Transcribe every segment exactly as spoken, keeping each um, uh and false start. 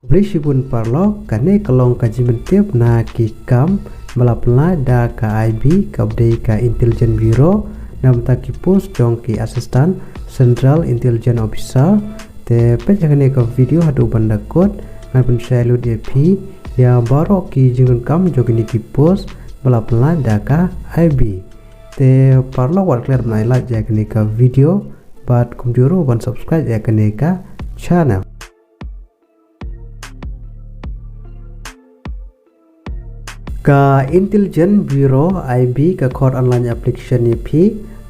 Khublei shibun paralok, kane ka long ka jingpyntip na ki kam ba la pynlait da ka I B, kaba dei ka Intelligence Bureau, na bynta ki post jong ki Assistant Central Intelligence Officer. Te peit ïa kane ka video haduh ban da kut, ngan pynshai lut ïa phi ïa baroh ki jingdonkam jong kine ki post ba la pynlait da ka I B. Te paralok, wat klet ban ai like ïa kane ka video bad kumjuh ruh ban subscribe ïa kane ka channel. Ka Intelligence Bureau, I B, ka khot online application ïa phi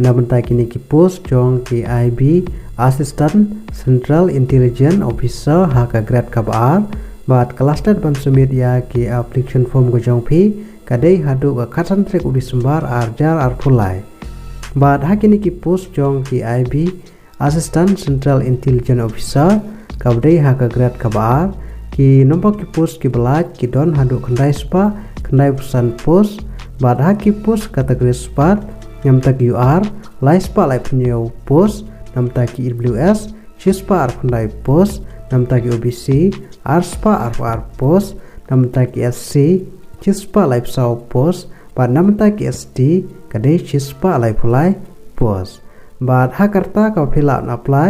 na bynta kine ki post jong ki I B, Assistant Central Intelligence Officer, ha ka grade kaba ar. Bad ka last date ban submit ïa ki application form ka jong phi ka dei haduh ka khatsan tarik u December ar hajar arphew lai. Bad ha kine ki post jong ki I B, Assistant Central Intelligence Officer, kaba dei ha ka grade kaba ar, ki nombor ki post kiba lait ki don haduh khyndai spah khyndai phew san post. Bad ha ki post category spot, na bynta ki U R, lai spah laiphew hynñiew post, na bynta ki E W S, shi spah arphew khyndai post, na bynta ki O B C, ar spah arphew ar post, na bynta ki S C, shi spah laiphew saw post, bad na bynta ki S T ka dei shi spah laiphew lai post. Bad ha ka rta kaba phi lah ban apply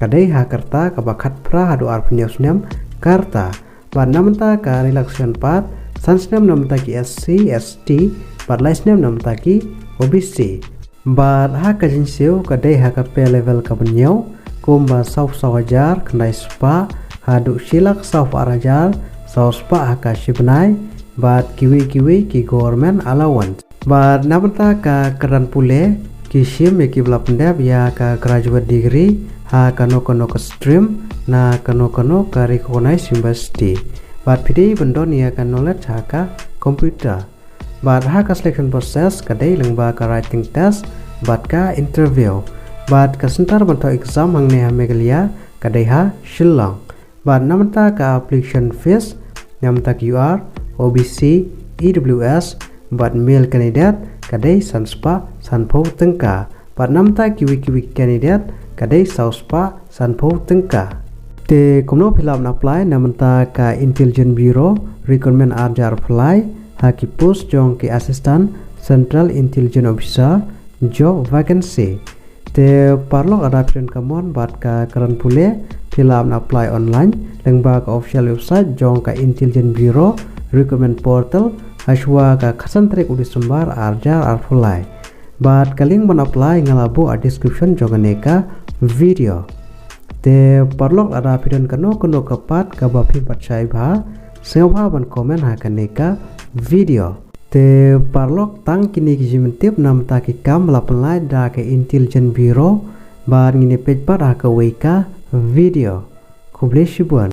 ka dei ha ka rta kaba khatphra haduh arphew hynñiew snem ka rta. Bad na bynta ka relaxation path, san snem na bynta ki S C, S T, bad lai snem na bynta ki O B C. Bad ha ka jingsiew ka dei ha ka pay level kaba hynñiew, kumba saw phew saw hajar khyndai spah haduh shi lak saw phew ar hajar saw spah ha ka shi bnai, bad kiwei kiwei ki government allowance. Bad na bynta ka kyrdan pule, ki shim ïa kiba la pyndep ïa ka graduate degree ha kano kano ka stream na kano kano ka recognized university. Bad phi dei ban don ïa ka knowledge ha ka computer. Bad ha ka selection process ka dei lyngba ka writing test bad ka interview. Bad ka center ban thoh exam hangne ha Meghalaya ka dei ha Shillong. Bad na bynta ka application fees, na bynta ki U R, O B C, E W S, bad male candidate ka dei san spah sanphew tyngka. Bad na bynta kiwei kiwei candidate ka dei saw spah sanphew tyngka. Te kumno phi lah ban apply na bynta ka Intelligence Bureau Recruitment ar hajar arphew lai ha ki post jong ki Assistant Central Intelligence Officer job vacancy. Te paralok, lada phi don ka mon bad ka kyrdan pule, phi lah ban apply online lyngba ka official website jong ka Intelligence Bureau Recruitment Portal hashwa ka khatsan tarik u December ar hajar arphew lai. Bad ka link ban apply nga la buh ha description jong kane ka video. Te paralok, lada phi don kano kano ka pat kaba phim pat shai bha, sngewbha ban comment ha kane ka video. Te paralok, tang kine ki jingpyntip na bynta ki kam ba la pynlait da ka Intelligence Bureau, bad ngin ïa peit pat ha kawei ka video. Khublei shibun.